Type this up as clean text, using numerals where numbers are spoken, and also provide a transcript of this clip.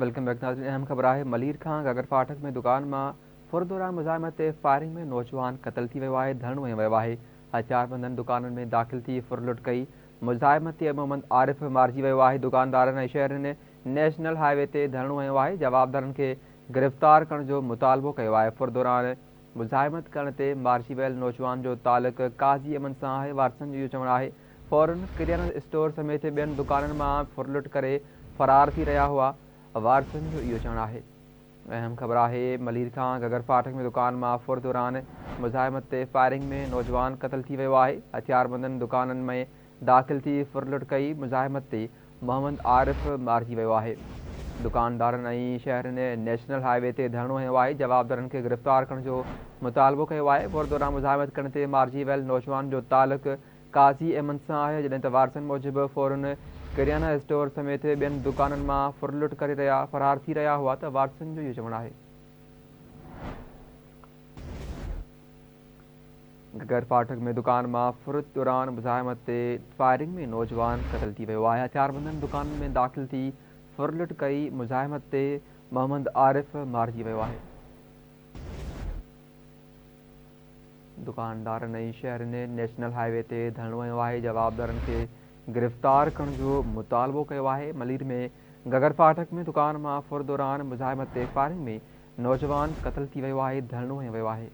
Welcome back ناظرين اهم خبر آهي ملير کان گگر ڦاٽڪ ۾ دڪان مان ڦر دوران مزاحمت تي فائرنگ ۾ نوجوان قتل ٿي ويو آهي ڌرڻو هنيو ويو آهي هٿياربندن دڪانن ۾ داخل ٿي ڦرلٽ ڪئي مزاحمت تي محمد عارف مارجي ويو آهي دڪاندارن ۽ شهرين نيشنل هاء وي تي ڌرڻو هنيو آهي جوابدارن کي گرفتار ڪرڻ جو مطالبو ڪيو آهي ڦر دوران مزاحمت ڪرڻ تي مارجي ويل نوجوان جو تعلق قاضي احمد سان آهي وارثن جو اهو چوڻ آهي فورن ڪريانه اسٽور سميت ٻين دڪانن مان ڦرلٽ ڪري فرار ٿي رهيا هئا، وارثن جو اهو چوڻ آهي. اهم خبر آهي ملير کان گگر ڦاٽڪ ۾ دڪان مان ڦر دوران مزاحمت تي فائرنگ ۾ نوجوان قتل ٿي ويو آهي، هٿياربندن دڪانن ۾ داخل ٿي ڦرلٽ ڪئي، مزاحمت تي محمد عارف مارجي ويو آهي. دڪاندارن ۽ شهرين نيشنل هاء وي تي ڌرڻو هنيو آهي، جوابدارن کي گرفتار ڪرڻ جو مطالبو ڪيو آهي، ڦر دوران مزاحمت ڪرڻ تي مارجي ويل نوجوان جو تعلق قاضي احمد سان آهي، جڏهن ته وارثن موجب فورن ڪريانه اسٽور سميت ٻين دڪانن مان ڦرلٽ ڪري رهيا فرار ٿي رهيا هئا ته وارثن جو اهو چوڻ آهي. گگر ڦاٽڪ ۾ دڪان مان ڦر دوران مزاحمت تي فائرنگ ۾ نوجوان قتل ٿي ويو آهي، هٿياربندن دڪانن ۾ داخل ٿي ڦرلٽ ڪئي، مزاحمت تي محمد عارف مارجي ويو آهي. دڪاندارن ۽ شهرين نيشنل هاء وي تي ڌرڻو هنيو آهي، جوابدارن کي گرفتار ڪرڻ جو مطالبو ڪيو آهي، ملير ۾ گگر ڦاٽڪ ۾ دڪان مان ڦر دوران مزاحمت تي فائرنگ ۾ نوجوان قتل ٿي ويو آهي، ڌرڻو هنيو ويو آهي.